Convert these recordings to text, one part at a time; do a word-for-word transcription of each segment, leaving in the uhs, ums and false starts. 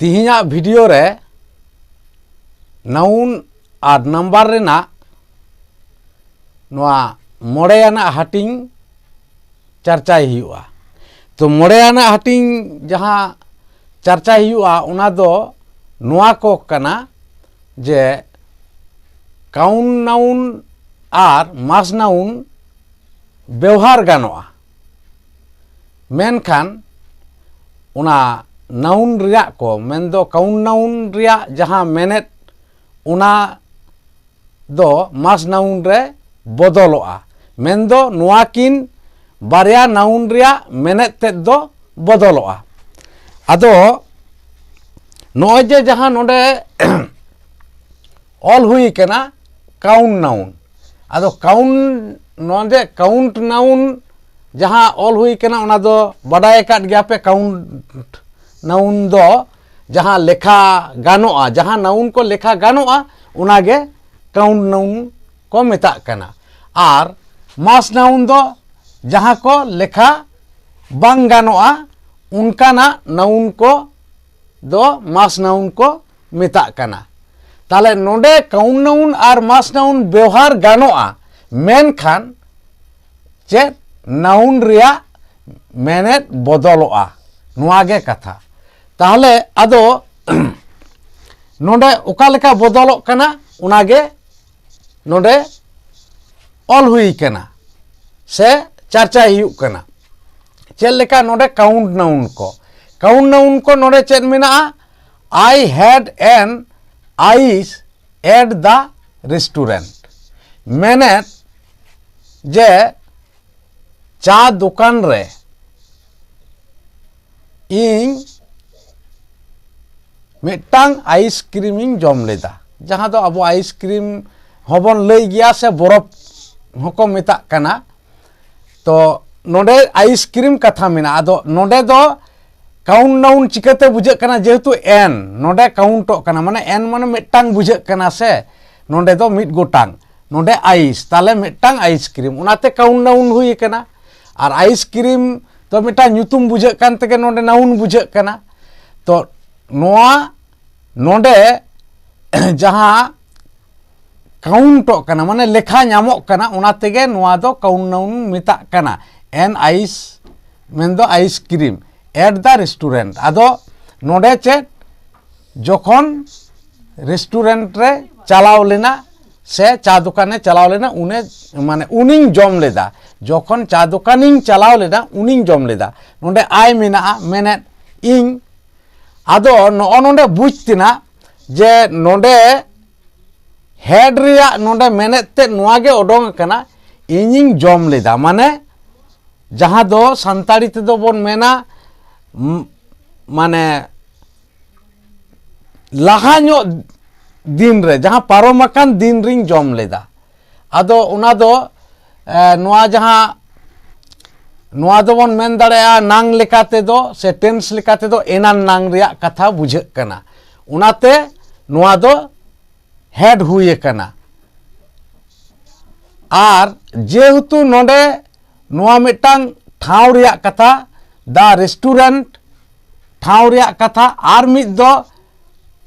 ᱛᱤᱦᱤᱧᱟᱜ video ᱨᱮ noun ᱟᱨ number ᱨᱮᱱᱟᱜ ᱱᱚᱣᱟ ᱢᱚᱬᱮᱭᱟᱱᱟᱜ ᱦᱟᱹᱴᱤᱧ ᱪᱟᱨᱪᱟᱭ ᱦᱩᱭᱩᱜᱼᱟ᱾ ᱛᱚ, ᱢᱚᱬᱮᱭᱟᱱᱟᱜ ᱦᱟᱹᱴᱤᱧ ᱡᱟᱦᱟᱸ ᱪᱟᱨᱪᱟᱭ ᱦᱩᱭᱩᱜᱼᱟ, ᱚᱱᱟ ᱫᱚ ᱱᱚᱣᱟ ᱠᱚ ᱠᱟᱱᱟ ᱡᱮ ᱠᱟᱣᱩᱱᱴ ᱱᱟᱣᱩᱱ ᱟᱨ ᱢᱟᱥ ᱱᱟᱣᱩᱱ ᱵᱮᱣᱦᱟᱨ ᱜᱟᱱᱚᱜᱼᱟ, ᱢᱮᱱᱠᱷᱟᱱ ᱚᱱᱟ ᱱᱟᱣᱩᱱ ᱨᱮᱭᱟᱜ ᱠᱚ, ᱢᱮᱱᱫᱚ ᱠᱟᱣᱩᱱᱴ ᱱᱟᱣᱩᱱ ᱨᱮᱭᱟᱜ ᱡᱟᱦᱟᱸ ᱢᱮᱱᱮᱫ, ᱚᱱᱟ ᱫᱚ ᱢᱟᱥ ᱱᱟᱣᱩᱱ ᱨᱮ ᱵᱚᱫᱚᱞᱚᱜᱼᱟ᱾ ᱢᱮᱱᱫᱚ ᱱᱚᱣᱟ ᱠᱤᱱ ᱵᱟᱨᱭᱟ ᱱᱟᱣᱩᱱ ᱨᱮᱭᱟᱜ ᱢᱮᱱᱮᱫ ᱛᱮᱫ ᱫᱚ ᱵᱚᱫᱚᱞᱚᱜᱼᱟ᱾ ᱟᱫᱚ ᱱᱚᱜᱼᱚᱭ ᱡᱮ ᱡᱟᱦᱟᱸ ᱱᱚᱰᱮ ᱚᱞ ᱦᱩᱭ ᱠᱟᱱᱟ ᱠᱟᱣᱩᱱᱴ ᱱᱟᱣᱩᱱ, ᱟᱫᱚ ᱠᱟᱣᱩᱱᱴ, ᱱᱚᱰᱮ ᱠᱟᱣᱩᱱᱴ ᱱᱟᱣᱩᱱ ᱡᱟᱦᱟᱸ ᱚᱞ ᱦᱩᱭ ᱠᱟᱱᱟ, ᱚᱱᱟ ᱫᱚ ᱵᱟᱰᱟᱭ ᱟᱠᱟᱫ ᱜᱮᱭᱟ ᱯᱮ, ᱠᱟᱣᱩᱱᱴ ᱱᱟᱣᱩᱱ ᱫᱚ ᱡᱟᱦᱟᱸ ᱞᱮᱠᱷᱟ ᱜᱟᱱᱚᱜᱼᱟ, ᱡᱟᱦᱟᱸ ᱱᱟᱣᱩᱱ ᱠᱚ ᱞᱮᱠᱷᱟ ᱜᱟᱱᱚᱜᱼᱟ, ᱚᱱᱟᱜᱮ ᱠᱟᱣᱩᱱᱴ ᱱᱟᱣᱩᱱ ᱠᱚ ᱢᱮᱛᱟᱜ ᱠᱟᱱᱟ᱾ ᱟᱨ ᱢᱟᱥ ᱱᱟᱣᱩᱱ ᱫᱚ ᱡᱟᱦᱟᱸ ᱠᱚ ᱞᱮᱠᱷᱟ ᱵᱟᱝ ᱜᱟᱱᱚᱜᱼᱟ, ᱚᱱᱠᱟᱱᱟᱜ ᱱᱟᱣᱩᱱ ᱠᱚ ᱫᱚ ᱢᱟᱥ ᱱᱟᱣᱩᱱ ᱠᱚ ᱢᱮᱛᱟᱜ ᱠᱟᱱᱟ᱾ ᱛᱟᱦᱞᱮ ᱱᱚᱰᱮ ᱠᱟᱣᱩᱱᱴ ᱱᱟᱣᱩᱱ ᱟᱨ ᱢᱟᱥ ᱱᱟᱣᱩᱱ ᱵᱮᱣᱦᱟᱨ ᱜᱟᱱᱚᱜᱼᱟ, ᱢᱮᱱᱠᱷᱟᱱ ᱪᱮᱫ ᱱᱟᱣᱩᱱ ᱨᱮᱭᱟᱜ ᱢᱮᱱᱮᱫ ᱵᱚᱫᱚᱞᱚᱜᱼᱟ, ᱱᱚᱣᱟ ᱜᱮ ᱠᱟᱛᱷᱟ᱾ ᱛᱟᱦᱞᱮ ᱟᱫᱚ ᱱᱚᱰᱮ ᱚᱠᱟ ᱞᱮᱠᱟ ᱵᱚᱫᱚᱞᱚᱜ ᱠᱟᱱᱟ, ᱚᱱᱟ ᱜᱮ ᱱᱚᱰᱮ ᱚᱞ ᱦᱩᱭ ᱠᱟᱱᱟ ᱥᱮ ᱪᱟᱨᱪᱟᱭ ᱦᱩᱭᱩᱜ ᱠᱟᱱᱟ᱾ ᱪᱮᱫ ᱞᱮᱠᱟ ᱱᱚᱰᱮ ᱠᱟᱣᱩᱱᱴ ᱱᱟᱣᱩᱱ ᱠᱚ, ᱠᱟᱣᱩᱱᱴ ᱱᱟᱣᱩᱱ ᱠᱚ ᱱᱚᱰᱮ ᱪᱮᱫ ᱢᱮᱱᱟᱜᱼᱟ? I had an ice at the restaurant᱾ ᱢᱮᱱᱮᱫ ᱡᱮ ᱪᱟ ᱫᱚᱠᱟᱱ ᱨᱮ ᱤᱧ ᱢᱤᱫᱴᱟᱝ ᱟᱭᱤᱥᱠᱨᱤᱢ ᱤᱧ ᱡᱚᱢ ᱞᱮᱫᱟ, ᱡᱟᱦᱟᱸ ᱫᱚ ᱟᱵᱚ ᱟᱭᱤᱥᱠᱨᱤᱢ ᱦᱚᱸᱵᱚᱱ ᱞᱟᱹᱭ ᱜᱮᱭᱟ ᱥᱮ ᱵᱚᱨᱚᱯᱷ ᱦᱚᱸᱠᱚ ᱢᱮᱛᱟᱜ ᱠᱟᱱᱟ᱾ ᱛᱚ ᱱᱚᱰᱮ ᱟᱭᱤᱥᱠᱨᱤᱢ ᱠᱟᱛᱷᱟ ᱢᱮᱱᱟᱜᱼᱟ, ᱟᱫᱚ ᱱᱚᱰᱮ ᱫᱚ ᱠᱟᱣᱩᱱᱴ ᱱᱟᱣᱩᱱ ᱪᱤᱠᱟᱹᱛᱮ ᱵᱩᱡᱷᱟᱹᱜ ᱠᱟᱱᱟ? ᱡᱮᱦᱮᱛᱩ ᱮᱱ ᱱᱚᱰᱮ ᱠᱟᱣᱩᱱᱴᱚᱜ ᱠᱟᱱᱟ, ᱢᱟᱱᱮ ᱮᱱ ᱢᱟᱱᱮ ᱢᱤᱫᱴᱟᱝ ᱵᱩᱡᱷᱟᱹᱜ ᱠᱟᱱᱟ ᱥᱮ, ᱱᱚᱰᱮ ᱫᱚ ᱢᱤᱫ ᱜᱚᱴᱟᱝ, ᱱᱚᱰᱮ ᱟᱭᱤᱥ, ᱛᱟᱦᱞᱮ ᱢᱤᱫᱴᱟᱝ ᱟᱭᱤᱥᱠᱨᱤᱢ, ᱚᱱᱟᱛᱮ ᱠᱟᱣᱩᱱᱴ ᱱᱟᱣᱩᱱ ᱦᱩᱭ ᱠᱟᱱᱟ᱾ ᱟᱨ ᱟᱭᱤᱥᱠᱨᱤᱢ ᱫᱚ ᱢᱤᱫᱴᱟᱝ ᱧᱩᱛᱩᱢ ᱵᱩᱡᱷᱟᱹᱜ ᱠᱟᱱ ᱛᱮᱜᱮ ᱱᱚᱰᱮ ᱱᱟᱣᱩᱱ ᱵᱩᱡᱷᱟᱹᱜ ᱠᱟᱱᱟ᱾ ᱛᱚ ᱱᱚᱣᱟ ᱱᱚᱰᱮ ᱡᱟᱦᱟᱸ ᱠᱟᱣᱩᱱᱴᱚᱜ ᱠᱟᱱᱟ, ᱢᱟᱱᱮ ᱞᱮᱠᱷᱟ ᱧᱟᱢᱚᱜ ᱠᱟᱱᱟ, ᱚᱱᱟ ᱛᱮᱜᱮ ᱱᱚᱣᱟ ᱫᱚ ᱠᱟᱣᱩᱱᱴ ᱱᱟᱣᱩᱱ ᱢᱮᱛᱟᱜ ᱠᱟᱱᱟ, ᱮᱱ ᱟᱭᱤᱥ ᱢᱮᱱᱫᱚ ice cream at the restaurant. ᱟᱫᱚ ᱱᱚᱰᱮ ᱪᱮᱫ, ᱡᱚᱠᱷᱚᱱ ᱨᱮᱥᱴᱩᱨᱮᱱᱴ ᱨᱮ ᱪᱟᱞᱟᱣ ᱞᱮᱱᱟ ᱥᱮ ᱪᱟ ᱫᱚᱠᱟᱱᱮ ᱪᱟᱞᱟᱣ ᱞᱮᱱᱟ, ᱩᱱᱮ ᱢᱟᱱᱮ ᱩᱱᱤᱧ ᱡᱚᱢ ᱞᱮᱫᱟ, ᱡᱚᱠᱷᱚᱱ ᱪᱟ ᱫᱚᱠᱟᱱᱤᱧ ᱪᱟᱞᱟᱣ ᱞᱮᱱᱟ ᱩᱱᱤᱧ ᱡᱚᱢ ᱞᱮᱫᱟ᱾ ᱱᱚᱰᱮ ᱟᱭ ᱢᱮᱱᱟᱜᱼᱟ, ᱢᱮᱱᱮᱫ ᱤᱧ᱾ ᱟᱫᱚ ᱱᱚᱜᱼᱚ ᱱᱚᱰᱮ ᱵᱩᱡᱽ ᱛᱮᱱᱟᱜ ᱡᱮ ᱱᱚᱰᱮ ᱦᱮᱰ ᱨᱮᱭᱟᱜ ᱱᱚᱰᱮ ᱢᱮᱱᱮᱫ ᱛᱮᱫ ᱱᱚᱣᱟ ᱜᱮ ᱚᱰᱚᱝ ᱟᱠᱟᱱᱟ, ᱤᱧᱤᱧ ᱡᱚᱢ ᱞᱮᱫᱟ᱾ ᱢᱟᱱᱮ ᱡᱟᱦᱟᱸ ᱫᱚ ᱥᱟᱱᱛᱟᱲᱤ ᱛᱮᱫᱚ ᱵᱚᱱ ᱢᱮᱱᱟ, ᱢ-, ᱢᱟᱱᱮ ᱞᱟᱦᱟ ᱧᱚᱜ ᱫᱤᱱ ᱨᱮ, ᱡᱟᱦᱟᱸ ᱯᱟᱨᱚᱢ ᱟᱠᱟᱱ ᱫᱤᱱ ᱨᱤᱧ ᱡᱚᱢ ᱞᱮᱫᱟ᱾ ᱟᱫᱚ ᱚᱱᱟ ᱫᱚ, ᱮ, ᱱᱚᱣᱟ ᱡᱟᱦᱟᱸ, ᱱᱚᱣᱟ ᱫᱚᱵᱚᱱ ᱢᱮᱱ ᱫᱟᱲᱮᱭᱟᱜᱼᱟ ᱱᱟᱝ ᱞᱮᱠᱟ ᱛᱮᱫᱚ ᱥᱮ ᱴᱮᱱᱥ ᱞᱮᱠᱟ ᱛᱮᱫᱚ ᱮᱱᱟᱱ ᱱᱟᱝ ᱨᱮᱭᱟᱜ ᱠᱟᱛᱷᱟ ᱵᱩᱡᱷᱟᱹᱜ ᱠᱟᱱᱟ᱾ ᱚᱱᱟᱛᱮ ᱱᱚᱣᱟ ᱫᱚ ᱦᱮᱰ ᱦᱩᱭ ᱟᱠᱟᱱᱟ᱾ ᱟᱨ ᱡᱮᱦᱮᱛᱩ ᱱᱚᱰᱮ ᱱᱚᱣᱟ ᱢᱤᱫᱴᱟᱝ ᱴᱷᱟᱶ ᱨᱮᱭᱟᱜ ᱠᱟᱛᱷᱟ, ᱫᱟ ᱨᱮᱥᱴᱩᱨᱮᱱᱴ ᱴᱷᱟᱶ ᱨᱮᱭᱟᱜ ᱠᱟᱛᱷᱟ, ᱟᱨ ᱢᱤᱫ ᱫᱚ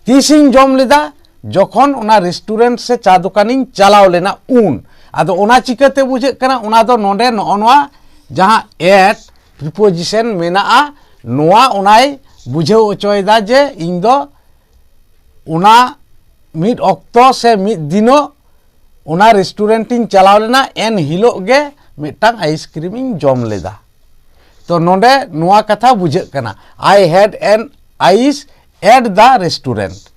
ᱛᱤᱥᱤᱧ ᱡᱚᱢ ᱞᱮᱫᱟ, ᱡᱚᱠᱷᱚᱱ ᱚᱱᱟ ᱨᱮᱥᱴᱩᱨᱮᱱᱴ ᱥᱮ ᱪᱟ ᱫᱚᱠᱟᱱᱤᱧ ᱪᱟᱞᱟᱣ ᱞᱮᱱᱟ ᱩᱱ᱾ ᱟᱫᱚ ᱚᱱᱟ ᱪᱤᱠᱟᱹᱛᱮ ᱵᱩᱡᱷᱟᱹᱜ ᱠᱟᱱᱟ? ᱚᱱᱟ ᱫᱚ ᱱᱚᱰᱮ ᱱᱚᱜᱼᱚ ᱱᱚᱣᱟ ᱡᱟᱦᱟᱸ ᱮᱴ ᱯᱨᱤᱯᱳᱡᱤᱥᱚᱱ ᱢᱮᱱᱟᱜᱼᱟ, ᱱᱚᱣᱟ ᱚᱱᱟᱭ ᱵᱩᱡᱷᱟᱹᱣ ᱚᱪᱚᱭᱮᱫᱟ ᱡᱮ ᱤᱧ ᱫᱚ ᱚᱱᱟ ᱢᱤᱫ ᱚᱠᱛᱚ ᱥᱮ ᱢᱤᱫ ᱫᱤᱱᱚᱜ ᱚᱱᱟ ᱨᱮᱥᱴᱩᱨᱮᱱᱴ ᱤᱧ ᱪᱟᱞᱟᱣ ᱞᱮᱱᱟ, ᱮᱱ ᱦᱤᱞᱳᱜ ᱜᱮ ᱢᱤᱫᱴᱟᱝ ᱟᱭᱤᱥᱠᱨᱤᱢ ᱤᱧ ᱡᱚᱢ ᱞᱮᱫᱟ᱾ ᱛᱚ ᱱᱚᱰᱮ ᱱᱚᱣᱟ ᱠᱟᱛᱷᱟ ᱵᱩᱡᱷᱟᱹᱜ ᱠᱟᱱᱟ, I had an ice at the restaurant᱾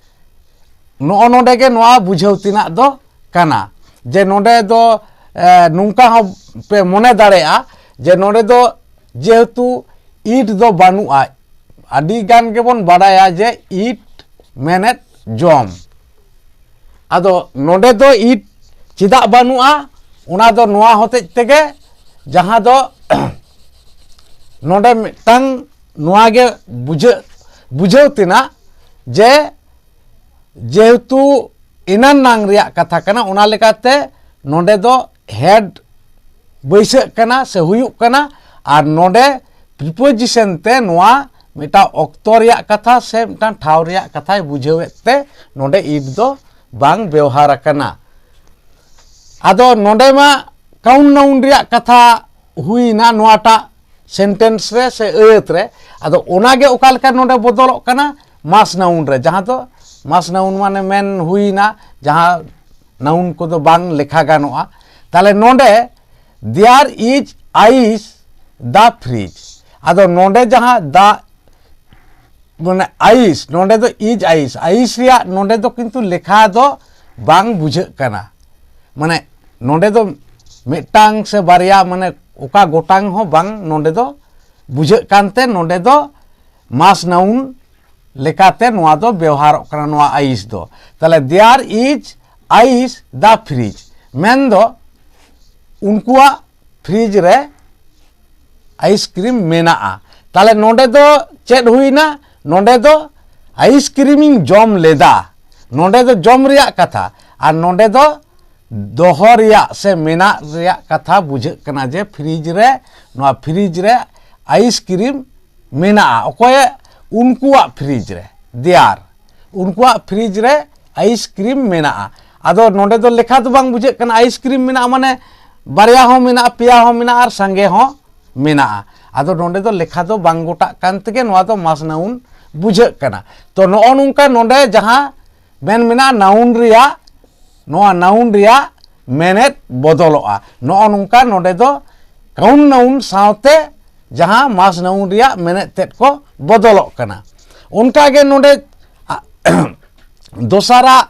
ᱱᱚᱜᱼᱚ ᱱᱚᱰᱮ ᱜᱮ ᱱᱚᱣᱟ ᱵᱩᱡᱷᱟᱹᱣ ᱛᱮᱱᱟᱜ ᱫᱚ ᱠᱟᱱᱟ᱾ ᱡᱮ ᱱᱚᱰᱮ ᱫᱚ, ᱮ, ᱱᱚᱝᱠᱟ ᱦᱚᱸ ᱯᱮ ᱢᱚᱱᱮ ᱫᱟᱲᱮᱭᱟᱜᱼᱟ ᱡᱮ ᱱᱚᱰᱮ ᱫᱚ ᱡᱮᱦᱮᱛᱩ ᱤᱴ ᱫᱚ ᱵᱟᱹᱱᱩᱜᱼᱟ, ᱟᱹᱰᱤ ᱜᱟᱱ ᱜᱮᱵᱚᱱ ᱵᱟᱰᱟᱭᱟ ᱡᱮ ᱤᱴ ᱢᱮᱱᱮᱫ ᱡᱚᱢ᱾ ᱟᱫᱚ ᱱᱚᱰᱮ ᱫᱚ ᱤᱴ ᱪᱮᱫᱟᱜ ᱵᱟᱹᱱᱩᱜᱼᱟ? ᱚᱱᱟ ᱫᱚ ᱱᱚᱣᱟ ᱦᱚᱛᱮᱡ ᱛᱮᱜᱮ, ᱡᱟᱦᱟᱸ ᱫᱚ ᱱᱚᱰᱮ ᱢᱤᱫᱴᱟᱝ ᱱᱚᱣᱟ ᱜᱮ ᱵᱩᱡᱷᱟᱹᱜ, ᱵᱩᱡᱷᱟᱹᱣ ᱛᱮᱱᱟᱜ ᱡᱮ ᱡᱮᱦᱮᱛᱩ ᱮᱱᱟᱱ ᱱᱟᱝ ᱨᱮᱭᱟᱜ ᱠᱟᱛᱷᱟ ᱠᱟᱱᱟ, ᱚᱱᱟ ᱞᱮᱠᱟᱛᱮ ᱱᱚᱰᱮ ᱫᱚ ᱦᱮᱰ ᱵᱟᱹᱭᱥᱟᱹᱜ ᱠᱟᱱᱟ ᱥᱮ ᱦᱩᱭᱩᱜ ᱠᱟᱱᱟ, ᱟᱨ ᱱᱚᱰᱮ ᱯᱨᱤᱯᱳᱡᱤᱥᱚᱱ ᱛᱮ ᱱᱚᱣᱟ ᱢᱤᱫᱴᱟᱝ ᱚᱠᱛᱚ ᱨᱮᱭᱟᱜ ᱠᱟᱛᱷᱟ ᱥᱮ ᱢᱤᱫᱴᱟᱝ ᱴᱷᱟᱶ ᱨᱮᱭᱟᱜ ᱠᱟᱛᱷᱟᱭ ᱵᱩᱡᱷᱟᱹᱣᱮᱫ ᱛᱮ ᱱᱚᱰᱮ it ᱫᱚ ᱵᱟᱝ ᱵᱮᱣᱦᱟᱨ ᱟᱠᱟᱱᱟ᱾ ᱟᱫᱚ ᱱᱚᱰᱮ ᱢᱟ count noun ᱨᱮᱭᱟᱜ ᱠᱟᱛᱷᱟ ᱦᱩᱭᱱᱟ ᱱᱚᱣᱟᱴᱟᱜ sentence ᱨᱮ ᱥᱮ ᱟᱹᱭᱟᱹᱛ ᱨᱮ᱾ ᱟᱫᱚ ᱚᱱᱟᱜᱮ ᱚᱠᱟ ᱞᱮᱠᱟ ᱱᱚᱰᱮ ᱵᱚᱫᱚᱞᱚᱜ ᱠᱟᱱᱟ, mass noun ᱨᱮ, ᱡᱟᱦᱟᱸ ᱫᱚ mass noun ᱢᱟᱱᱮ ᱢᱮᱱ ᱦᱩᱭᱱᱟ, ᱡᱟᱦᱟᱸ noun ᱠᱚᱫᱚ ᱵᱟᱝ ᱞᱮᱠᱷᱟ ᱜᱟᱱᱚᱜᱼᱟ᱾ ᱛᱟᱦᱞᱮ ᱱᱚᱰᱮ there is ice the fridge, ᱟᱫᱚ ᱱᱚᱰᱮ ᱡᱟᱦᱟᱸ the ᱢᱟᱱᱮ ice, ᱱᱚᱰᱮ ᱫᱚ is ice, ice ᱨᱮᱭᱟᱜ ᱱᱚᱰᱮ ᱫᱚ ᱠᱤᱱᱛᱩ ᱞᱮᱠᱷᱟ ᱫᱚ ᱵᱟᱝ ᱵᱩᱡᱷᱟᱹᱜ ᱠᱟᱱᱟ᱾ ᱢᱟᱱᱮ ᱱᱚᱰᱮ ᱫᱚ ᱢᱤᱫᱴᱟᱝ ᱥᱮ ᱵᱟᱨᱭᱟ, ᱢᱟᱱᱮ ᱚᱠᱟ ᱜᱚᱴᱟᱝ ᱦᱚᱸ ᱵᱟᱝ ᱱᱚᱰᱮ ᱫᱚ ᱵᱩᱡᱷᱟᱹᱜ ᱠᱟᱱᱛᱮ ᱱᱚᱰᱮ ᱫᱚ mass noun ᱞᱮᱠᱟᱛᱮ ᱱᱚᱣᱟ ᱫᱚ ᱵᱮᱣᱦᱟᱨᱚᱜ ᱠᱟᱱᱟ, ᱱᱚᱣᱟ ice ᱫᱚ᱾ ᱛᱟᱦᱞᱮ there is ice the fridge ᱢᱮᱱᱫᱚ ᱩᱱᱠᱩᱣᱟᱜ fridge ᱨᱮ ice cream ᱢᱮᱱᱟᱜᱼᱟ᱾ ᱛᱟᱦᱞᱮ ᱱᱚᱰᱮ ᱫᱚ ᱪᱮᱫ ᱦᱩᱭᱱᱟ? ᱱᱚᱰᱮ ᱫᱚ ice cream ᱤᱧ ᱡᱚᱢ ᱞᱮᱫᱟ, ᱱᱚᱰᱮ ᱫᱚ ᱡᱚᱢ ᱨᱮᱭᱟᱜ ᱠᱟᱛᱷᱟ, ᱟᱨ ᱱᱚᱰᱮ ᱫᱚ ᱫᱚᱦᱚ ᱨᱮᱭᱟᱜ ᱥᱮ ᱢᱮᱱᱟᱜ ᱨᱮᱭᱟᱜ ᱠᱟᱛᱷᱟ ᱵᱩᱡᱷᱟᱹᱜ ᱠᱟᱱᱟ ᱡᱮ fridge ᱨᱮ, ᱱᱚᱣᱟ fridge ᱨᱮ ice cream ᱢᱮᱱᱟᱜᱼᱟ᱾ ᱚᱠᱚᱭᱮ? ᱩᱱᱠᱩᱣᱟᱜ fridge ᱨᱮ, their, ᱩᱱᱠᱩᱣᱟᱜ fridge ᱨᱮ ice cream ᱢᱮᱱᱟᱜᱼᱟ᱾ ᱟᱫᱚ ᱱᱚᱰᱮ ᱫᱚ ᱞᱮᱠᱷᱟ ᱫᱚ ᱵᱟᱝ ᱵᱩᱡᱷᱟᱹᱜ ᱠᱟᱱᱟ, ice cream ᱢᱮᱱᱟᱜᱼᱟ ᱢᱟᱱᱮ ᱵᱟᱨᱭᱟ ᱦᱚᱸ ᱢᱮᱱᱟᱜᱼᱟ, ᱯᱮᱭᱟ ᱦᱚᱸ ᱢᱮᱱᱟᱜᱼᱟ ᱟᱨ ᱥᱟᱸᱜᱮ ᱦᱚᱸ ᱢᱮᱱᱟᱜᱼᱟ᱾ ᱟᱫᱚ ᱱᱚᱰᱮ ᱫᱚ ᱞᱮᱠᱷᱟ ᱫᱚ ᱵᱟᱝ ᱜᱚᱴᱟᱜ ᱠᱟᱱ ᱛᱮᱜᱮ ᱱᱚᱣᱟ ᱫᱚ mass noun ᱵᱩᱡᱷᱟᱹᱜ ᱠᱟᱱᱟ᱾ ᱛᱚ ᱱᱚᱜᱼᱚ ᱱᱚᱝᱠᱟ ᱱᱚᱰᱮ ᱡᱟᱦᱟᱸ ᱢᱮᱱ ᱢᱮᱱᱟᱜᱼᱟ noun ᱨᱮᱭᱟᱜ, ᱱᱚᱣᱟ noun ᱨᱮᱭᱟᱜ ᱢᱮᱱᱮᱛ ᱵᱚᱫᱚᱞᱚᱜᱼᱟ᱾ ᱱᱚᱜᱼᱚ ᱱᱚᱝᱠᱟ ᱱᱚᱰᱮ ᱫᱚ count noun ᱥᱟᱶᱛᱮ ᱡᱟᱦᱟᱸ mass noun ᱨᱮᱭᱟᱜ ᱢᱮᱱᱮᱛ ᱛᱮᱫ ᱠᱚ ᱵᱚᱫᱚᱞᱚᱜ ᱠᱟᱱᱟ᱾ ᱚᱱᱠᱟᱜᱮ ᱱᱚᱰᱮ ᱟ, ᱫᱚᱥᱟᱨᱟᱜ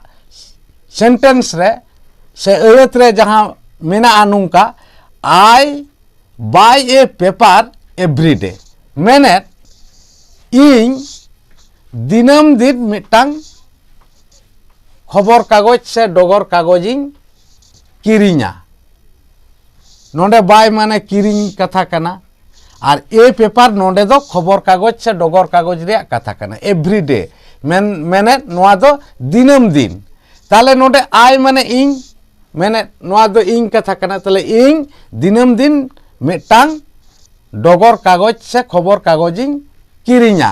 sentence ᱨᱮ ᱥᱮ ᱟᱹᱭᱟᱹᱛ ᱨᱮ ᱡᱟᱦᱟᱸ ᱢᱮᱱᱟᱜᱼᱟ ᱱᱚᱝᱠᱟ, I buy a paper every day, ᱢᱮᱱᱮᱫ ᱤᱧ ᱫᱤᱱᱟᱹᱢ ᱫᱤᱱ ᱢᱤᱫᱴᱟᱝ ᱠᱷᱚᱵᱚᱨ ᱠᱟᱜᱚᱡᱽ ᱥᱮ ᱰᱚᱜᱚᱨ ᱠᱟᱜᱚᱡᱽ ᱤᱧ ᱠᱤᱨᱤᱧᱟ᱾ ᱱᱚᱰᱮ buy ᱢᱟᱱᱮ ᱠᱤᱨᱤᱧ ᱠᱟᱛᱷᱟ ᱠᱟᱱᱟ, ᱟᱨ a paper ᱱᱚᱰᱮ ᱫᱚ ᱠᱷᱚᱵᱚᱨ ᱠᱟᱜᱚᱡᱽ ᱥᱮ ᱰᱚᱜᱚᱨ ᱠᱟᱜᱚᱡᱽ ᱨᱮᱭᱟᱜ ᱠᱟᱛᱷᱟ ᱠᱟᱱᱟ᱾ Every day ᱢᱮᱱ ᱢᱮᱱᱮᱫ ᱱᱚᱣᱟ ᱫᱚ ᱫᱤᱱᱟᱹᱢ ᱫᱤᱱ᱾ ᱛᱟᱦᱞᱮ ᱱᱚᱰᱮ I ᱢᱟᱱᱮ ᱤᱧ, ᱢᱮᱱᱮᱫ ᱱᱚᱣᱟ ᱫᱚ ᱤᱧ ᱠᱟᱛᱷᱟ ᱠᱟᱱᱟ᱾ ᱛᱟᱦᱞᱮ ᱤᱧ ᱫᱤᱱᱟᱹᱢ ᱫᱤᱱ ᱢᱤᱫᱴᱟᱝ ᱰᱚᱜᱚᱨ ᱠᱟᱜᱚᱡᱽ ᱥᱮ ᱠᱷᱚᱵᱚᱨ ᱠᱟᱜᱚᱡᱽ ᱤᱧ ᱠᱤᱨᱤᱧᱟ᱾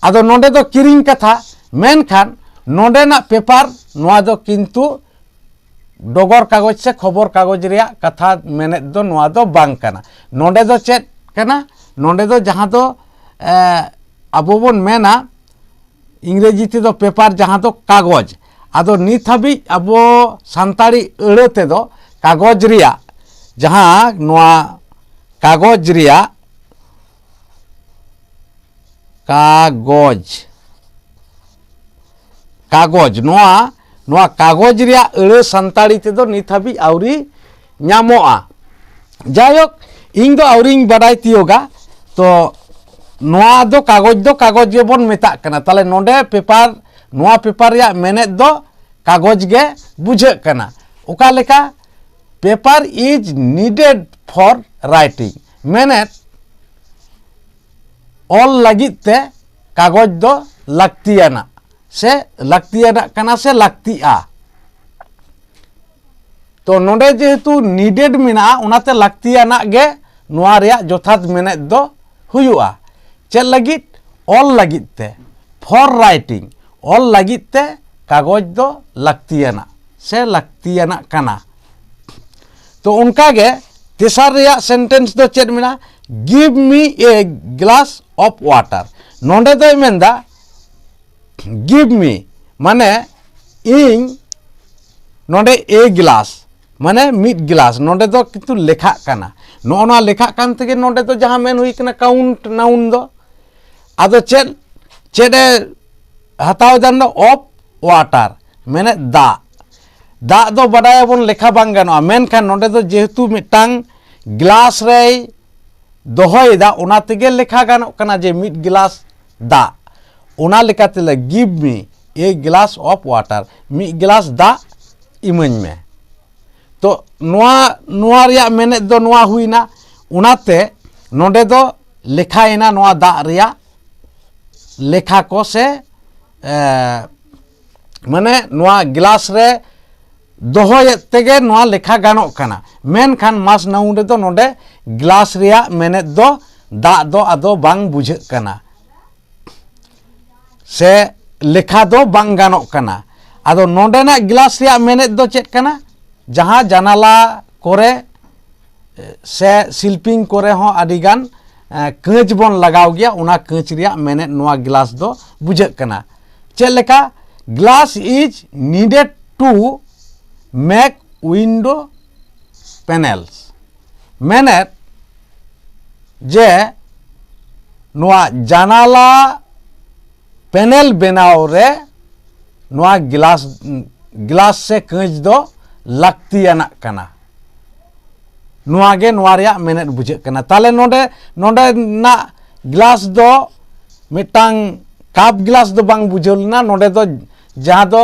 ᱟᱫᱚ ᱱᱚᱰᱮ ᱫᱚ ᱠᱤᱨᱤᱧ ᱠᱟᱛᱷᱟ, ᱢᱮᱱᱠᱷᱟᱱ ᱱᱚᱰᱮᱱᱟᱜ ᱯᱮᱯᱟᱨ ᱱᱚᱣᱟ ᱫᱚ ᱠᱤᱱᱛᱩ ᱰᱚᱜᱚᱨ ᱠᱟᱜᱚᱡᱽ ᱥᱮ ᱠᱷᱚᱵᱚᱨ ᱠᱟᱜᱚᱡᱽ ᱨᱮᱭᱟᱜ ᱠᱟᱛᱷᱟ ᱢᱮᱱᱮᱫ ᱫᱚ ᱱᱚᱣᱟ ᱫᱚ ᱵᱟᱝ ᱠᱟᱱᱟ᱾ ᱱᱚᱰᱮ ᱫᱚ ᱪᱮᱫ ᱠᱟᱱᱟ? ᱱᱚᱰᱮ ᱫᱚ ᱡᱟᱦᱟᱸ ᱫᱚ, ᱮ, ᱟᱵᱚ ᱵᱚᱱ ᱢᱮᱱᱟ ᱤᱝᱨᱮᱡᱤ ᱛᱮᱫᱚ ᱯᱮᱯᱟᱨ, ᱡᱟᱦᱟᱸ ᱫᱚ ᱠᱟᱜᱚᱡᱽ᱾ ᱟᱫᱚ ᱱᱤᱛ ᱦᱟᱹᱵᱤᱡ ᱟᱵᱚ ᱥᱟᱱᱛᱟᱲᱤ ᱟᱹᱲᱟᱹ ᱛᱮᱫᱚ ᱠᱟᱜᱚᱡᱽ ᱨᱮᱭᱟᱜ, ᱡᱟᱦᱟᱸ ᱱᱚᱣᱟ ᱠᱟᱜᱚᱡᱽ ᱨᱮᱭᱟᱜ, ᱠᱟᱜᱚᱡᱽ, ᱠᱟᱜᱚᱡᱽ, ᱱᱚᱣᱟ, ᱱᱚᱣᱟ ᱠᱟᱜᱚᱡᱽ ᱨᱮᱭᱟᱜ ᱟᱹᱲᱟᱹ ᱥᱟᱱᱛᱟᱲᱤ ᱛᱮᱫᱚ ᱱᱤᱛ ᱦᱟᱹᱵᱤᱡ ᱟᱹᱣᱨᱤ ᱧᱟᱢᱚᱜᱼᱟ᱾ ᱡᱟᱭᱦᱳᱠ, ᱤᱧ ᱫᱚ ᱟᱹᱣᱨᱤᱧ ᱵᱟᱰᱟᱭ ᱛᱤᱭᱳᱜᱟ᱾ ᱛᱚ ᱱᱚᱣᱟ ᱫᱚ ᱠᱟᱜᱚᱡᱽ ᱫᱚ ᱠᱟᱜᱚᱡᱽ ᱜᱮᱵᱚᱱ ᱢᱮᱛᱟᱜ ᱠᱟᱱᱟ᱾ ᱛᱟᱦᱞᱮ ᱱᱚᱰᱮ ᱯᱮᱯᱟᱨ, ᱱᱚᱣᱟ ᱯᱮᱯᱟᱨ ᱨᱮᱭᱟᱜ ᱢᱮᱱᱮᱫ ᱫᱚ ᱠᱟᱜᱚᱡᱽ ᱜᱮ ᱵᱩᱡᱷᱟᱹᱜ ᱠᱟᱱᱟ᱾ ᱚᱠᱟ ᱞᱮᱠᱟ? Paper is needed for writing, ᱢᱮᱱᱮᱫ ᱚᱞ ᱞᱟᱹᱜᱤᱫ ᱛᱮ ᱠᱟᱜᱚᱡᱽ ᱫᱚ ᱞᱟᱹᱠᱛᱤᱭᱟᱱᱟᱜ ᱥᱮ ᱞᱟᱹᱠᱛᱤᱭᱟᱱᱟᱜ ᱠᱟᱱᱟ ᱥᱮ ᱞᱟᱹᱠᱛᱤᱜᱼᱟ᱾ ᱛᱚ ᱱᱚᱰᱮ ᱡᱮᱦᱮᱛᱩ needed ᱢᱮᱱᱟᱜᱼᱟ, ᱚᱱᱟᱛᱮ ᱞᱟᱹᱠᱛᱤᱭᱟᱱᱟᱜ ᱜᱮ ᱱᱚᱣᱟ ᱨᱮᱭᱟᱜ ᱡᱚᱛᱷᱟᱛ ᱢᱮᱱᱮᱫ ᱫᱚ ᱦᱩᱭᱩᱜᱼᱟ᱾ ᱪᱮᱫ ᱞᱟᱹᱜᱤᱫ? ᱚᱞ ᱞᱟᱹᱜᱤᱫ ᱛᱮ, for writing, ᱚᱞ ᱞᱟᱹᱜᱤᱫ ᱛᱮ ᱠᱟᱜᱚᱡᱽ ᱫᱚ ᱞᱟᱹᱠᱛᱤᱭᱟᱱᱟᱜ ᱥᱮ ᱞᱟᱹᱠᱛᱤᱭᱟᱱᱟᱜ ᱠᱟᱱᱟ᱾ ᱛᱚ ᱚᱱᱠᱟ ᱜᱮ ᱛᱮᱥᱟᱨ ᱨᱮᱭᱟᱜ sentence ᱫᱚ ᱪᱮᱫ ᱢᱮᱱᱟᱜᱼᱟ? Give me a glass of water᱾ ᱱᱚᱰᱮ ᱫᱚᱭ ᱢᱮᱱᱫᱟ give me, ᱢᱟᱱᱮ ᱤᱧ, ᱱᱚᱰᱮ a glass, ᱢᱟᱱᱮ ᱢᱤᱫ ᱜᱞᱟᱥ, ᱱᱚᱰᱮ ᱫᱚ ᱠᱤᱱᱛᱩ ᱞᱮᱠᱷᱟᱜ ᱠᱟᱱᱟ᱾ ᱱᱚᱜᱼᱚ ᱱᱚᱣᱟ ᱞᱮᱠᱷᱟᱜ ᱠᱟᱱ ᱛᱮᱜᱮ ᱱᱚᱰᱮ ᱫᱚ ᱡᱟᱦᱟᱸ ᱢᱮᱱ ᱦᱩᱭ ᱠᱟᱱᱟ count noun ᱫᱚ᱾ ᱟᱫᱚ ᱪᱮᱫ, ᱪᱮᱫ ᱮ ᱦᱟᱛᱟᱣ ᱮᱫᱟ? ᱱᱚᱰᱮ of water, ᱢᱮᱱᱮᱫ ᱫᱟᱜ᱾ ᱫᱟᱜ ᱫᱚ ᱵᱟᱰᱟᱭᱟᱵᱚᱱ ᱞᱮᱠᱷᱟ ᱵᱟᱝ ᱜᱟᱱᱚᱜᱼᱟ, ᱢᱮᱱᱠᱷᱟᱱ ᱱᱚᱰᱮ ᱫᱚ ᱡᱮᱦᱮᱛᱩ ᱢᱤᱫᱴᱟᱝ ᱜᱞᱟᱥ ᱨᱮᱭ ᱫᱚᱦᱚᱭᱮᱫᱟ, ᱚᱱᱟ ᱛᱮᱜᱮ ᱞᱮᱠᱷᱟ ᱜᱟᱱᱚᱜ ᱠᱟᱱᱟ ᱡᱮ ᱢᱤᱫ ᱜᱞᱟᱥ ᱫᱟᱜ᱾ ᱚᱱᱟ ᱞᱮᱠᱟᱛᱮ ᱞᱮ give me a glass of water, ᱢᱤᱫ ᱜᱞᱟᱥ ᱫᱟᱜ ᱤᱢᱟᱹᱧ ᱢᱮ᱾ ᱛᱚ ᱱᱚᱣᱟ, ᱱᱚᱣᱟ ᱨᱮᱭᱟᱜ ᱢᱮᱱᱮᱫ ᱫᱚ ᱱᱚᱣᱟ ᱦᱩᱭᱱᱟ᱾ ᱚᱱᱟᱛᱮ ᱱᱚᱰᱮ ᱫᱚ ᱞᱮᱠᱷᱟᱭᱮᱱᱟ ᱱᱚᱣᱟ ᱫᱟᱜ ᱨᱮᱭᱟᱜ ᱞᱮᱠᱷᱟ ᱠᱚ ᱥᱮ, ᱮ, ᱢᱟᱱᱮ ᱱᱚᱣᱟ ᱜᱞᱟᱥ ᱨᱮ ᱫᱚᱦᱚᱭᱮᱫ ᱛᱮᱜᱮ ᱱᱚᱣᱟ ᱞᱮᱠᱷᱟ ᱜᱟᱱᱚᱜ ᱠᱟᱱᱟ᱾ ᱢᱮᱱᱠᱷᱟᱱ must noun ᱨᱮᱫᱚ ᱱᱚᱰᱮ ᱜᱞᱟᱥ ᱨᱮᱭᱟᱜ ᱢᱮᱱᱮᱫ ᱫᱚ ᱫᱟᱜ ᱫᱚ ᱟᱫᱚ ᱵᱟᱝ ᱵᱩᱡᱷᱟᱹᱜ ᱠᱟᱱᱟ᱾ ᱥᱮ ᱞᱮᱠᱷᱟ ᱫᱚ ᱵᱟᱝ ᱜᱟᱱᱚᱜ ᱠᱟᱱᱟ᱾ ᱟᱫᱚ ᱱᱚᱰᱮᱱᱟᱜ ᱜᱞᱟᱥ ᱨᱮᱭᱟᱜ ᱢᱮᱱᱮᱫ ᱫᱚ ᱪᱮᱫ ᱠᱟᱱᱟ? ᱡᱟᱦᱟᱸ ᱡᱟᱱᱟᱞᱟ ᱠᱚᱨᱮ ᱥᱮ ᱥᱤᱞᱯᱤᱧ ᱠᱚᱨᱮ ᱦᱚᱸ ᱟᱹᱰᱤᱜᱟᱱ ᱠᱟᱹᱸᱪ ᱵᱚᱱ ᱞᱟᱜᱟᱣ ᱜᱮᱭᱟ, ᱚᱱᱟ ᱠᱟᱹᱸᱪ ᱨᱮᱭᱟᱜ ᱢᱮᱱᱮᱫ ᱱᱚᱣᱟ ᱜᱞᱟᱥ ᱫᱚ ᱵᱩᱡᱷᱟᱹᱜ ᱠᱟᱱᱟ᱾ ᱪᱮᱫ ᱞᱮᱠᱟ? Glass is needed to make window panels. ᱢᱮᱱᱮᱫ ᱡᱮ ᱱᱚᱣᱟ ᱡᱟᱱᱟᱞᱟ ᱯᱮᱱᱮᱞ ᱵᱮᱱᱟᱣ ᱨᱮ ᱱᱚᱣᱟ ᱜᱞᱟᱥ, ᱜᱞᱟᱥ ᱥᱮ ᱠᱟᱹᱸᱪ ᱫᱚ ᱞᱟᱹᱠᱛᱤᱭᱟᱱᱟᱜ ᱠᱟᱱᱟ᱾ ᱱᱚᱣᱟ ᱜᱮ ᱱᱚᱣᱟ ᱨᱮᱭᱟᱜ ᱢᱮᱱᱮᱫ ᱵᱩᱡᱷᱟᱹᱜ ᱠᱟᱱᱟ᱾ ᱛᱟᱦᱚᱞᱮ ᱱᱚᱰᱮ, ᱱᱚᱰᱮᱱᱟᱜ ᱜᱞᱟᱥ ᱫᱚ ᱢᱤᱫᱴᱟᱝ ᱠᱟᱯ ᱜᱞᱟᱥ ᱫᱚ ᱵᱟᱝ ᱵᱩᱡᱷᱟᱹᱣ ᱞᱮᱱᱟ, ᱱᱚᱰᱮ ᱫᱚ ᱡᱟᱦᱟᱸ ᱫᱚ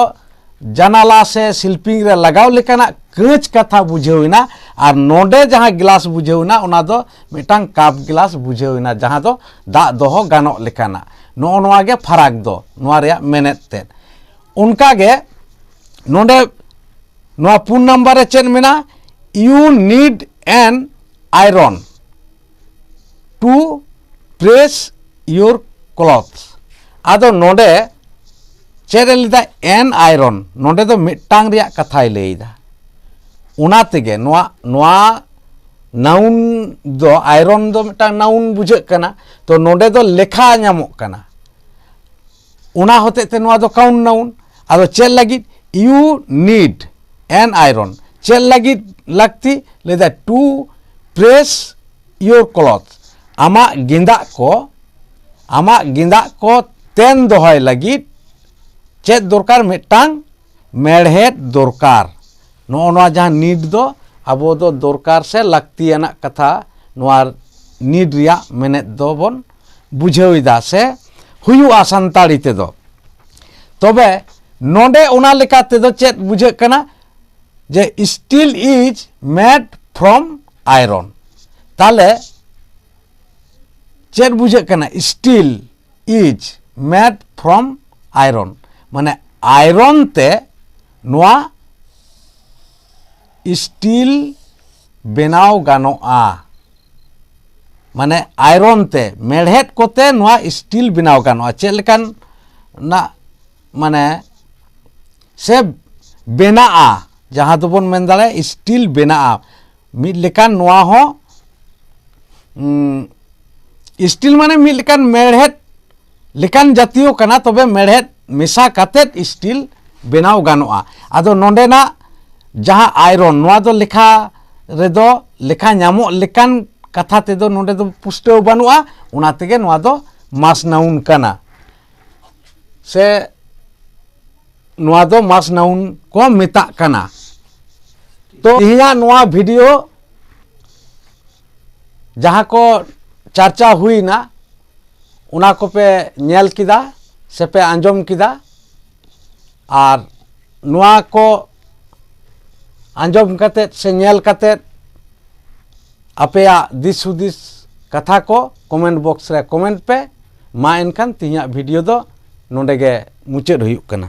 ᱡᱟᱱᱟᱞᱟ ᱥᱮ ᱥᱤᱞᱯᱤᱝ ᱨᱮ ᱞᱟᱜᱟᱣ ᱞᱮᱠᱟᱱᱟᱜ ᱠᱟᱹᱸᱪ ᱠᱟᱛᱷᱟ ᱵᱩᱡᱷᱟᱹᱣ ᱮᱱᱟ, ᱟᱨ ᱱᱚᱰᱮ ᱡᱟᱦᱟᱸ ᱜᱞᱟᱥ ᱵᱩᱡᱷᱟᱹᱣ ᱮᱱᱟ ᱚᱱᱟ ᱫᱚ ᱢᱤᱫᱴᱟᱝ ᱠᱟᱯ ᱜᱞᱟᱥ ᱵᱩᱡᱷᱟᱹᱣ ᱮᱱᱟ, ᱡᱟᱦᱟᱸ ᱫᱚ ᱫᱟᱜ ᱫᱚᱦᱚ ᱜᱟᱱᱚᱜ ᱞᱮᱠᱟᱱᱟᱜ᱾ ᱱᱚᱜᱼᱚ ᱱᱚᱣᱟ ᱜᱮ ᱯᱷᱟᱨᱟᱠ ᱫᱚ, ᱱᱚᱣᱟ ᱨᱮᱭᱟᱜ ᱢᱮᱱᱮᱫ ᱛᱮᱫ᱾ ᱚᱱᱠᱟ ᱜᱮ ᱱᱚᱰᱮ ᱱᱚᱣᱟ ᱯᱩᱱ ᱱᱟᱢᱵᱟᱨ ᱨᱮ ᱪᱮᱫ ᱢᱮᱱᱟᱜᱼᱟ? You need an iron to press your clothes. ᱟᱫᱚ ᱱᱚᱰᱮ ᱪᱮᱫ ᱮ ᱞᱟᱹᱭᱫᱟ? An iron᱾ ᱱᱚᱰᱮ ᱫᱚ ᱢᱤᱫᱴᱟᱝ ᱨᱮᱭᱟᱜ ᱠᱟᱛᱷᱟᱭ ᱞᱟᱹᱭᱫᱟ᱾ ᱚᱱᱟ ᱛᱮᱜᱮ ᱱᱚᱣᱟ, ᱱᱚᱣᱟ ᱱᱟᱣᱩᱱ ᱫᱚ, ᱟᱭᱨᱚᱱ ᱫᱚ ᱢᱤᱫᱴᱟᱝ ᱱᱟᱣᱩᱱ ᱵᱩᱡᱷᱟᱹᱜ ᱠᱟᱱᱟ, ᱛᱚ ᱱᱚᱰᱮ ᱫᱚ ᱞᱮᱠᱷᱟ ᱧᱟᱢᱚᱜ ᱠᱟᱱᱟ᱾ ᱚᱱᱟ ᱦᱚᱛᱮᱡ ᱛᱮ ᱱᱚᱣᱟ ᱫᱚ ᱠᱟᱣᱩᱱᱴ ᱱᱟᱣᱩᱱ᱾ ᱟᱫᱚ ᱪᱮᱫ ᱞᱟᱹᱜᱤᱫ? You need an iron᱾ ᱪᱮᱫ ᱞᱟᱹᱜᱤᱫ ᱞᱟᱹᱠᱛᱤ? ᱞᱟᱹᱭᱫᱟ to press your clothes᱾ ᱟᱢᱟᱜ ᱜᱮᱸᱫᱟᱜ ᱠᱚ, ᱟᱢᱟᱜ ᱜᱮᱸᱫᱟᱜ ᱠᱚ ᱛᱮᱱ ᱫᱚᱦᱚᱭ ᱞᱟᱹᱜᱤᱫ ᱪᱮᱫ ᱫᱚᱨᱠᱟᱨ? ᱢᱤᱫᱴᱟᱝ ᱢᱮᱲᱦᱮᱫ ᱫᱚᱨᱠᱟᱨ᱾ ᱱᱚᱜᱼᱚ ᱱᱚᱣᱟ ᱡᱟᱦᱟᱸ need ᱫᱚ ᱟᱵᱚ ᱫᱚ ᱫᱚᱨᱠᱟᱨ ᱥᱮ ᱞᱟᱹᱠᱛᱤᱭᱟᱱᱟᱜ ᱠᱟᱛᱷᱟ, ᱱᱚᱣᱟ need ᱨᱮᱭᱟᱜ ᱢᱮᱱᱮᱫ ᱫᱚᱵᱚᱱ ᱵᱩᱡᱷᱟᱹᱣ ᱮᱫᱟ ᱥᱮ ᱦᱩᱭᱩᱜᱼᱟ ᱥᱟᱱᱛᱟᱲᱤ ᱛᱮᱫᱚ᱾ ᱛᱚᱵᱮ ᱱᱚᱰᱮ ᱚᱱᱟ ᱞᱮᱠᱟ ᱛᱮᱫᱚ ᱪᱮᱫ ᱵᱩᱡᱷᱟᱹᱜ ᱠᱟᱱᱟ? ᱡᱮ steel is made from iron᱾ ᱛᱟᱦᱞᱮ ᱪᱮᱫ ᱵᱩᱡᱷᱟᱹᱜ ᱠᱟᱱᱟ? Steel is made from iron, ᱢᱟᱱᱮ ᱟᱭᱨᱚᱱ ᱛᱮ ᱱᱚᱣᱟ ᱥᱴᱤᱞ ᱵᱮᱱᱟᱣ ᱜᱟᱱᱚᱜᱼᱟ᱾ ᱢᱟᱱᱮ ᱟᱭᱨᱚᱱ ᱛᱮ, ᱢᱮᱲᱦᱮᱫ ᱠᱚᱛᱮ ᱱᱚᱣᱟ ᱥᱴᱤᱞ ᱵᱮᱱᱟᱣ ᱜᱟᱱᱚᱜᱼᱟ᱾ ᱪᱮᱫ ᱞᱮᱠᱟᱱ ᱨᱮᱱᱟᱜ ᱢᱟᱱᱮ ᱥᱮ ᱵᱮᱱᱟᱜᱼᱟ, ᱡᱟᱦᱟᱸ ᱫᱚᱵᱚᱱ ᱢᱮᱱ ᱫᱟᱲᱮᱭᱟᱜᱼᱟ ᱥᱴᱤᱞ ᱵᱮᱱᱟᱜᱼᱟ᱾ ᱢᱤᱫ ᱞᱮᱠᱟᱱ ᱱᱚᱣᱟ ᱦᱚᱸ ᱩᱸ, ᱥᱴᱤᱞ ᱢᱟᱱᱮ ᱢᱤᱫ ᱞᱮᱠᱟᱱ ᱢᱮᱲᱦᱮᱫ ᱞᱮᱠᱟᱱ ᱡᱟᱹᱛᱤᱭᱚ ᱠᱟᱱᱟ, ᱛᱚᱵᱮ ᱢᱮᱲᱦᱮᱫ ᱢᱮᱥᱟ ᱠᱟᱛᱮᱫ ᱥᱴᱤᱞ ᱵᱮᱱᱟᱣ ᱜᱟᱱᱚᱜᱼᱟ᱾ ᱟᱫᱚ ᱱᱚᱰᱮᱱᱟᱜ ᱡᱟᱦᱟᱸ ᱟᱭᱨᱚᱱ, ᱱᱚᱣᱟ ᱫᱚ ᱞᱮᱠᱷᱟ ᱨᱮᱫᱚ ᱞᱮᱠᱷᱟ ᱧᱟᱢᱚᱜ ᱞᱮᱠᱟᱱ ᱠᱟᱛᱷᱟ ᱛᱮᱫᱚ ᱱᱚᱰᱮ ᱫᱚ ᱯᱩᱥᱴᱟᱹᱣ ᱵᱟᱹᱱᱩᱜᱼᱟ, ᱚᱱᱟ ᱛᱮᱜᱮ ᱱᱚᱣᱟ ᱫᱚ ᱢᱟᱥ ᱱᱟᱣᱩᱱ ᱠᱟᱱᱟ ᱥᱮ ᱱᱚᱣᱟ ᱫᱚ ᱢᱟᱥ ᱱᱟᱣᱩᱱ ᱠᱚ ᱢᱮᱛᱟᱜ ᱠᱟᱱᱟ᱾ ᱛᱚ ᱛᱮᱦᱮᱧᱟᱜ ᱱᱚᱣᱟ ᱵᱷᱤᱰᱤᱭᱳ ᱡᱟᱦᱟᱸ ᱠᱚ ᱪᱟᱨᱪᱟ ᱦᱩᱭᱱᱟ, ᱚᱱᱟ ᱠᱚᱯᱮ ᱧᱮᱞ ᱠᱮᱫᱟ ᱥᱮᱯᱮ ᱟᱸᱡᱚᱢ ᱠᱮᱫᱟ, ᱟᱨ ᱱᱚᱣᱟ ᱠᱚ ᱟᱸᱡᱚᱢ ᱠᱟᱛᱮᱫ ᱥᱮ ᱧᱮᱞ ᱠᱟᱛᱮᱫ ᱟᱯᱮᱭᱟᱜ ᱫᱤᱥ ᱦᱩᱫᱤᱥ ᱠᱟᱛᱷᱟ ᱠᱚ ᱠᱚᱢᱮᱱᱴ ᱵᱚᱠᱥ ᱨᱮ ᱠᱚᱢᱮᱱᱴ ᱯᱮ᱾ ᱢᱟ ᱮᱱᱠᱷᱟᱱ ᱛᱮᱦᱮᱧᱟᱜ ᱵᱷᱤᱰᱤᱭᱳ ᱫᱚ ᱱᱚᱰᱮ ᱜᱮ ᱢᱩᱪᱟᱹᱫ ᱦᱩᱭᱩᱜ ᱠᱟᱱᱟ᱾